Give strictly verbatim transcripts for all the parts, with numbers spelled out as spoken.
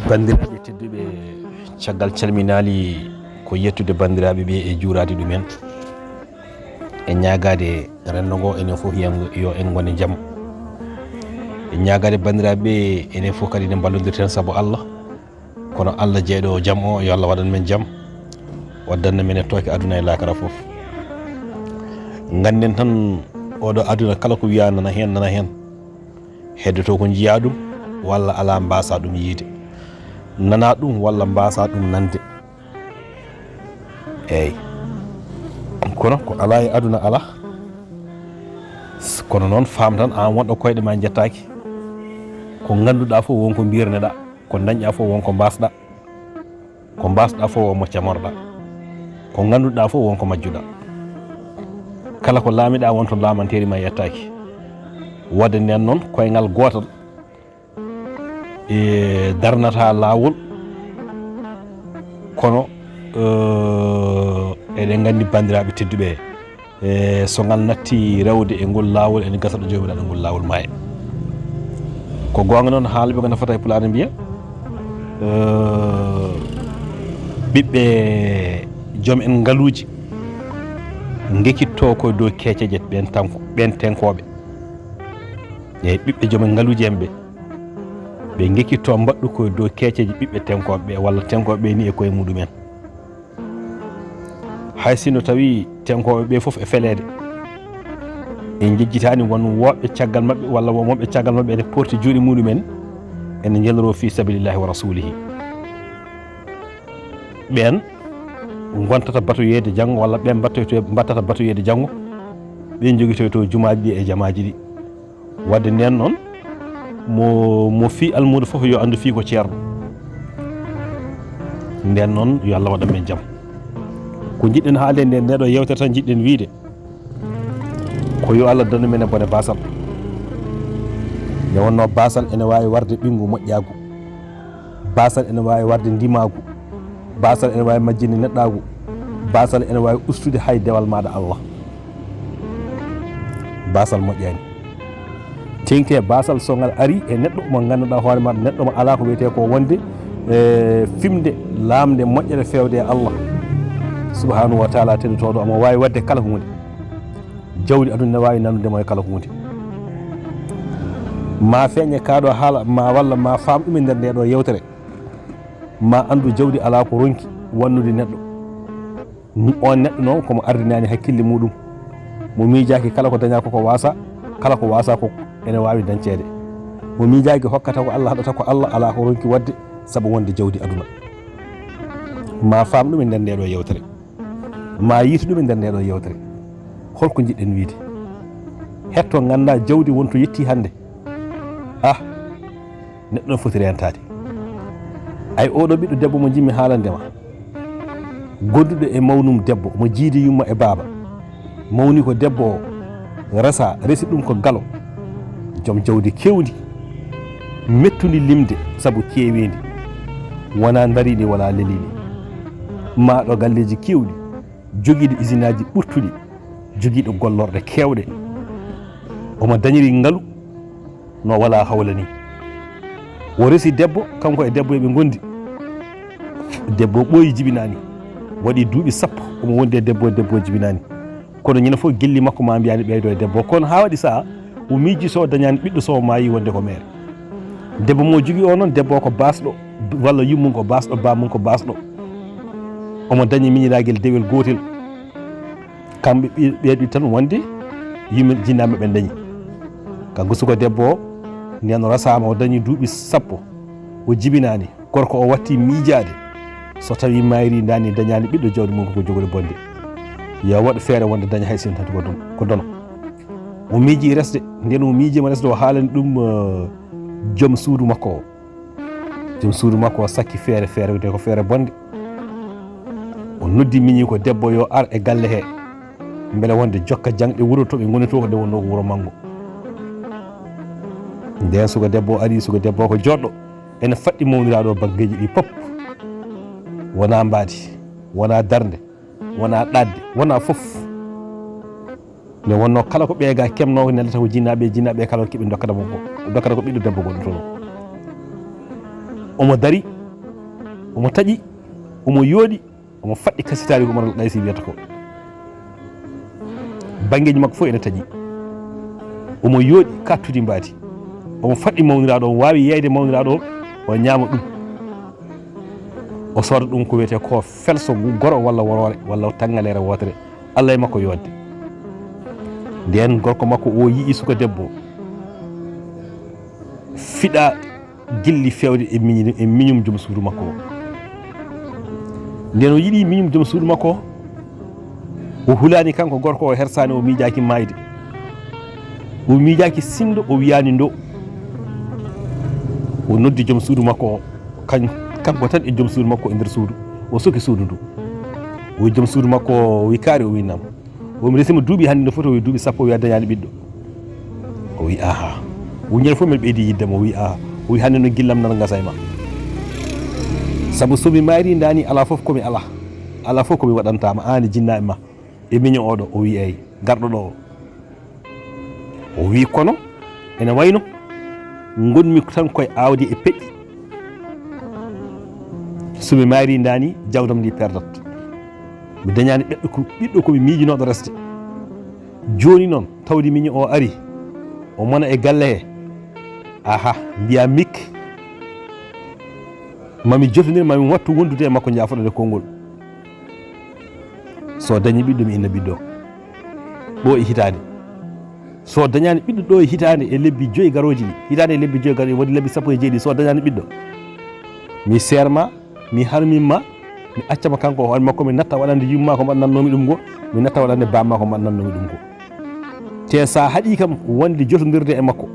Banndiraaɓe tedduɓe, caggal calminaali ko yettude banndiraaɓe ɓe e juuraade ɗumen, e ñaagaade renndo ngo enen fof yo en ngon e jam. E ñaagaade banndiraaɓe ɓe, enen fof kadi ne mballondirten sabu Allah. Kono Allah jeyɗo jam o, yo Allah waɗan men jam, waddanna men e tooke aduna e laakara fof. Ngannden tan, oɗo aduna kala ko wiyaa nana heen, nana heen. Heddoto ko njiyaa ɗum, walla alaa mbaasa ɗum yiide. Nana ɗum, walla mbaasa ɗum nande. Eey. Kono ko alaa e aduna alaa. S-, kono noon, faam tan, aan wonɗo koyɗe ma njettaaki. Ko ngannduɗaa fof won ko mbirneɗaa. Ko ndañɗaa fof won ko mbaasɗaa. Ko mbaasɗaa fof won mo camorɗaa. Ko ngannduɗaa fof won ko majjuɗaa. Kala ko laamiɗaa won to laamanteeri ma yettaaki. Wadde ndeen noon, koyngal gootal e darnata laawol, kono, eh, eɗen nganndi banndiraaɓe tedduɓe, e so ngal natti rewde e ngol laawol, ene gasa ɗo joomiraaɗo ngol laawol maaya. Ko goonga noon, haalɓe ko nafata e Pulaar ne mbiya, eh, ɓiɓɓe joom en ngaluuji ngekitto ko dow keeceje ɓeen tanko, ɓeen tenkooɓe. E ɓiɓɓe joom en ngaluuji en ɓe, ɓe ngekitto mbaɗɗu ko dow keeceje ɓiɓɓe tenkooɓe ɓe, walla tenkooɓe ɓe ni e koye muɗumen. Hay sinno tawi tenkooɓe ɓe fof e feleede, en njejjitaani won woɓɓe caggal maɓɓe, walla won woɓɓe caggal maɓɓe ene porti juuɗe muɗumen, ene njeloroo fi sabilillahi wa rasulihi. Ɓeen ngontata batoyeede janngo, walla ɓeen mbattoyto-, mbattata batoyeede janngo, ɓeen njogitoyto jumaaji ɗi e jamaaji ɗi. Wadde ndeen noon, mo, mo fii almuudo fof yo anndu fii ko ceerno. Ndeen noon, yo Allah waɗan men jam. Ko njiɗɗen haalde ndeen, ndee ɗoo yeewtere tan njiɗɗen wiide, ko yo Allah dandu men e bone baasal. Nde wonnoo baasal ene waawi warde ɓinngu moƴƴaagu. Baasal ene waawi warde ndimaagu. Baasal ene waawi majjinde neɗɗaagu. Baasal ene waawi ustude hay dewal maaɗa Allah. Baasal moƴƴaani. Teŋti e baasal so ngal arii e neɗɗo mo ngannduɗaa hoore maaɗa, neɗɗo mo alaa ko wiyetee ko wonde, e, fimde laamde moƴƴere feewde e Allah subhanahu wa taala teddotooɗo, omo waawi waɗde kala ko huunde. Jawdi aduna ne waawi nannude mo e kala ko huunde. Ma feeñe kaa ɗoo haala, ma walla ma faam ɗum e nder ndee ɗoo yeewtere. Ma anndu jawdi alaa ko ronki wannude neɗɗo. On neɗɗo noon ko mo ardinaani hakkille muɗum. Mo miijaaki kala ko dañaa ko ko waasa, kala ko waasa ko ene waawi dañceede. Mo miijaaki hokkata ko Allah, haɗata ko Allah, alaa ko ronki waɗde sabu wonde jawdi aduna. Ma faam ɗum e nder ndee ɗoo yeewtere. Ma yiitu ɗum e nder ndee ɗoo yeewtere. Holko njiɗɗen wiide? Hetto nganndaa jawdi won to yetti hannde. Ah, neɗɗo no foti reentaade. Ay, oɗo ɓiɗɗo debbo mo njimmi haalande ma, gonduɗo e mawnum debbo, mo jiidi yumma e baaba, mawni ko debbo o, resa, resi ɗum ko galo, joom jawdi kewndi, mettundi limde sabu keeweendi, wonaa ndariindi, wonaa leliindi, maaɗo galleeji keewɗi, jogiiɗo isinaaji ɓurtuɗi, jogiiɗo gollorɗe keewɗe, omo dañiri ngalu no walaa hawla ni. O resi debbo, kanko e debbo eɓe ngondi. Debbo o ɓooyi jibinaani. Waɗi duuɓi sappo omo wondi e debbo, debbo o jibinaani. Kono ñande fof gelli makko ma mbiyaani ɓeydo e debbo. Kono haa waɗi saha, o miiji so o dañaani ɓiɗɗo, so o maayi wonde ko meere. Debbo mo jogii o noon, debbo o ko baasɗo, walla yummum ko baasɗo, bammum ko baasɗo. Omo dañi miñiraagel dewel gootel. Kamɓe ɓi-, ɓee ɗiɗi tan wonde yimɓe jinnaaɓe ɓe dañi. Kanko suka debbo o, nden o rasaama, o dañi duuɓi sappo, o jibinaani. Gorko o watti miijaade, so tawi mayri ndani dañaani ɓiɗɗo, jawdi mum ko jogude bonde. Yo waɗ feere wonde daña hay sinno tati ko don-, ko dono. O miiji resde, nden o miijiima resde, o haalani ɗum, eh, joom suudu makko o. Joom suudu makko o sakki feere, feere wiyetee ko feere bonde. O noddi miñi ko debbo yo ar e galle he, mbele wonde jokka jaŋɗe wuro to ɓe ngoni to, ko nde wonnoo ko wuro manngo. Nden suka debbo o ari, suka debbo o ko joɗɗo, ene faɗɗi mawniraaɗo banngeeji ɗi pop. Wonaa mbaadi, wonaa darnde, wonaa ɗaatde, wonaa fof. Nde wonnoo kala ko ɓeega kemnoo, neldata ko jinnaaɓe, jinnaaɓe kala ko keɓi dokkata mo ko, dokkata ko ɓiɗɗo debbo gonɗo toon. Omo dari, omo taƴi, omo yooɗi, omo faɗɗi kasitaari ko Umar al Qaysi wiyata ko. Banngeeji makko fof ene taƴi. Omo yooɗi kattudi mbaadi. Omo faɗɗi mawniraaɗo, omo waawi yeeyde mawniraaɗo o, o ñaama ɗum. O sooda ɗum ko wiyetee ko felso goro walla woroore walla tanngaleere wootere. Allah e makko yoodde. Ndeen gorko makko o yi'i suka debbo fiɗa gilli feewde e miñi-, e miñum joom suudu makko o. Ndeen o yiɗi miñum joom suudu makko o, o hulaani kanko gorko o, hersaani, o miijaaki maayde. O miijaaki sinndo, o wiyaani ndo. O noddi joom suudu makko o, kan-, kanko tan e joom suudu makko e nder suudu. O soki suudu ndu. O wi joom suudu makko o, o wi kaari, o wi naam. O wi mi resima duuɓi hannde no foti, o wi duuɓi sappo, o wi a dañaani ɓiɗɗo. O wi aha. O wi ñande fof mbeɗa ɓeydi yidde mo, o wi aha. O wi hannde noon gillam nana gasa e ma. Sabu so mi maayri ndaani alaa fof ko mi alaa. Alaa fof ko mi waɗantaa ma, aan e jinnaaɓe ma. E miño oɗo, o wi eey, garɗo ɗo o. O wi kono ene wayno ngonmi tan koye aawde e peƴƴi. So mi maayri ndaani, jawdam ndi perdat. Mi dañaani ɓiɗɗo ko, ɓiɗɗo ko mi miijinooɗo resde. Jooni noon, tawde miño o ari, o mona e galle he. Aha, mbiya mik. Mami jotondir, mami wattu wondude e makko, njaafoɗon e konngol. So dañi ɓiɗɗo, mi inna ɓiɗɗo. Ɗo e hitaande. So dañaani ɓiɗɗo ɗo e hitaande e lebbi joyi garooji ɗi, hitaande e lebbi joyi garooji, waɗi lebbi sappo e jeeɗiɗi, so dañaani ɓiɗɗo, mi seerma, mi harmimma, mi accama kanko hoore makko, mi natta waɗande yumma ko mbaɗnannoomi ɗum ngo, mi natta waɗande bamma ko mbaɗnannoomi ɗum ngo. Te sa haɗi kam wonde jotondirde e makko,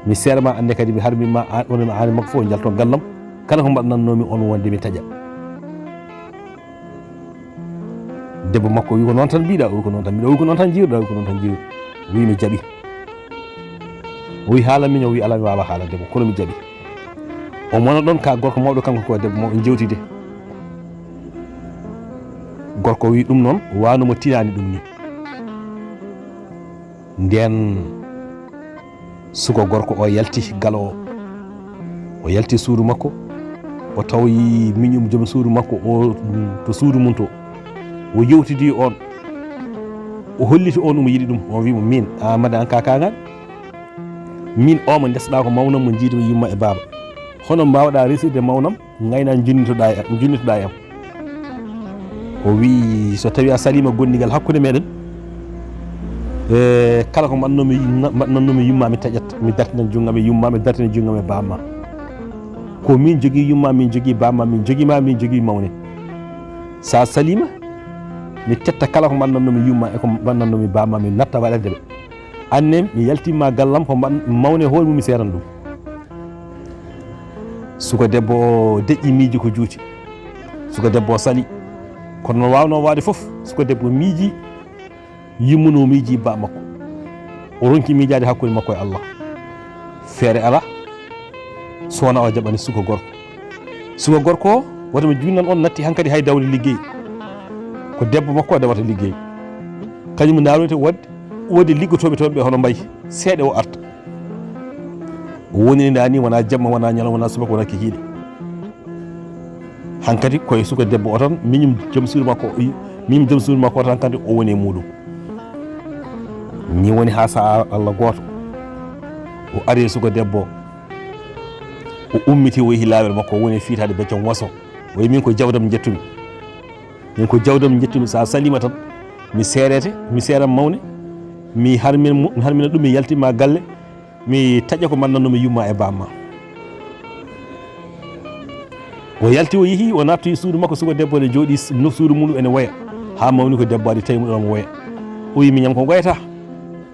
mi seerma, annde kadi mi harmimma, an, onon, an e makko fof njalto gallam, kala ko mbaɗnannoomi on wonde mi taƴa. Debbo makko wi ko noon tan mbiɗa, o wi ko noon tan mbiɗa, o wi ko noon tan jiwɗa, o wi ko noon tan jiwɗa. O wi mi jaɓi. O wi haala miño, o wi alaa mi waawa haalande mo, kono mi jaɓi. O mona ɗon ka gorko mawɗo kanko ko debbo mawɗo jewtide. Gorko wi ɗum noon, wano mo tinani ɗum ni. Ndeen suka gorko o yalti galo o. O yalti suudu makko, o tawi miñum joom suudu makko o, mm, to suudu mum to. O yewtidi on, o holliti on omo yiɗi ɗum. O wi mo, min, a mada an ka kaŋan? Min o mo ndesɗa ko mawnam mo jiidumi yumma e baaba. Hono mbawɗa resirde mawnam? Ngayna junnitoɗa e, junnitoɗa e am. O wi, so tawi a salima gondigal hakkunde meɗen, e kala ko mbaɗnoomi, mbaɗnannoomi yumma, mi taƴat, mi dartinan junngam e yumma, mi dartinan junngam e bamma. Ko min jogii yumma, min jogii bamma, min jogii ma, min jogii mawne. Sa salima, mi tetta kala ko mbaɗnannoomi yumma e ko mbaɗnannoomi bamma, mi natta waɗande ɓe. Anne, mi yaltimma gallam ko mbaɗ-, mawne hoore mum mi seeran ɗum. Suka debbo o deƴƴi miiji ko juuti. Suka debbo o sali. Kono no waawno waade fof, suka debbo miiji yumma no miiji ba makko. O ronki miijaade hakkunde makko e Allah. Feere ala, so wona o jaɓani suka gorko. Suka gorko o, wata mi junnan on, natti hankadi hay dawde liggey. Ko debbo makko o dawata liggey. Kañum ndaarunte wodde, wodde liggotooɓe toon ɓe hono mbayi. Seeɗa o arta. O woniri ndaa ni, wonaa jamma, wonaa ñalawma, wonaa subaka, wonaa kikiiɗe. Hankadi koye suka debbo o tan, miñum joom suudu makko, miñum joom suudu makko o tan, hankadi o woni e muuɗum. Ni woni haa sa'a Allah gooto, o ari e suka debbo o, o ummiti, o yehi laawol makko, o woni e fiitaade beccam waso. O wi, min ko jawdam njettumi. Min ko jawdam njettumi, sa salima tan, mi seerete, mi seeran mawne, mi harmin mo, mi harmina ɗum, mi yaltima galle, mi taƴa ko mbaɗnannoomi yumma e bamma. O yalti, o yehi, o nattoyi suudu makko, suka debbo ne jooɗi s-, no suudu mum ene woya. Haa mawni ko debbo adi tawi mo ɗon omo woya. O wi, miñam ko ngoyata.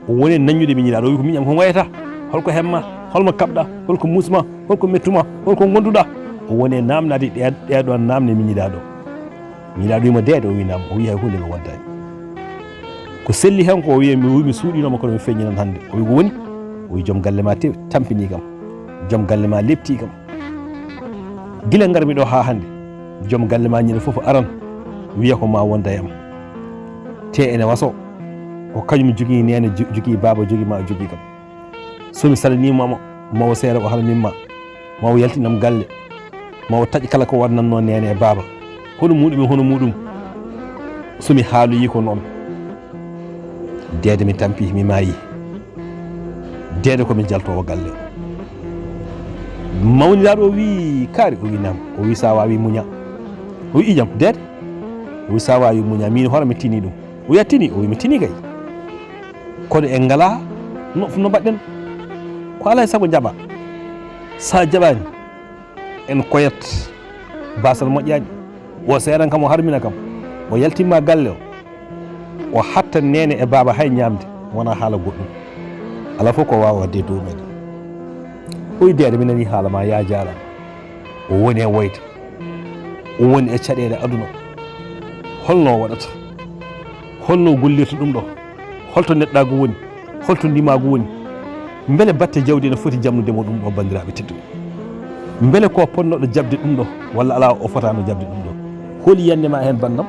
O woni e naññude miñiraaɗo, o wi, ko miñam ko ngoyata. Holko hemma? Holmo kaɓɗa? Holko musma? Holko mettuma? Holko gonduɗa? O woni e namnade ɗe-, ɗeɗon namne miñiraaɗo. Miñiraaɗo wimo deede, o wi naam, o wi hay huunde mi wontaani. Ko selli heen ko o wi mi, wi mi suuɗinooma kono mi feññinan hannde. O wi ko woni? O wi joom galle ma tew-, tampini kam. Joom galle ma lepti kam. Gila ngarmi ɗo haa hannde, joom galle ma ñande fof aran wiya ko ma wonda e am. Te ene waso, ko kañum jogii neene, jo-, jogii baaba, jogii ma, jogii kam. So mi salaniima mo, mawo seeɗa o harmin ma. ma o yaltinam galle, ma o taƴ kala ko waɗnanno neene e baaba. Hono muɗum e hono muɗum, so mi haaloyi ko noon, deede mi tampi, mi maayi. Deede ko mi jaltoowo galle. Mawniraaɗo o wii, "Kaari?" O wii, "Naam." O wii, "Sa waawi muña." O wii, "Ijam, deede." O wii, "Sa waawi muña, miin hoore mi tini ɗum." O wii, "A tini?" O wii, "Mi tini kay. Kono en ngalaa no, no mbaɗɗen. Ko alaa e sago jaɓa. Sa jaɓaani, en koyat. Baasal moƴƴaani." O seeran kam, o harmina kam. O yaltimma galle o. O hatta neene e baaba hay ñaamde, wona haala goɗɗum. Alaa fof ko waawa waɗde e dow meɗen. O wii, "Deede, mi nanii haala ma, yaa jaaraama." O woni e woyde. O woni e caɗeele aduna. Holno o waɗata? Holno o gollirta ɗum ɗo? Holto neɗɗaagu woni? Holto ndimaagu woni? Mbele batte jawdi ene foti jamnude mo ɗum ɗo, banndiraaɓe tedduɓe? Mbele ko potnoɗo jaɓde ɗum ɗo, walla alaa, o fotaano jaɓde ɗum ɗo? Holi yiyannde ma heen, banndam?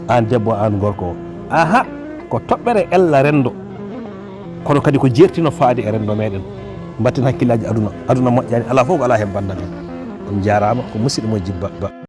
Aan debbo, aan gorko o. Aha, ko toɓɓere ella renndo. Kono kadi ko jeertino faade e renndo meɗen. Mbatten hakkillaaji aduna. Aduna moƴƴaani, alaa fof ko alaa heen, banndam en. On njaaraama, ko musidɗo mo Jibba Ba.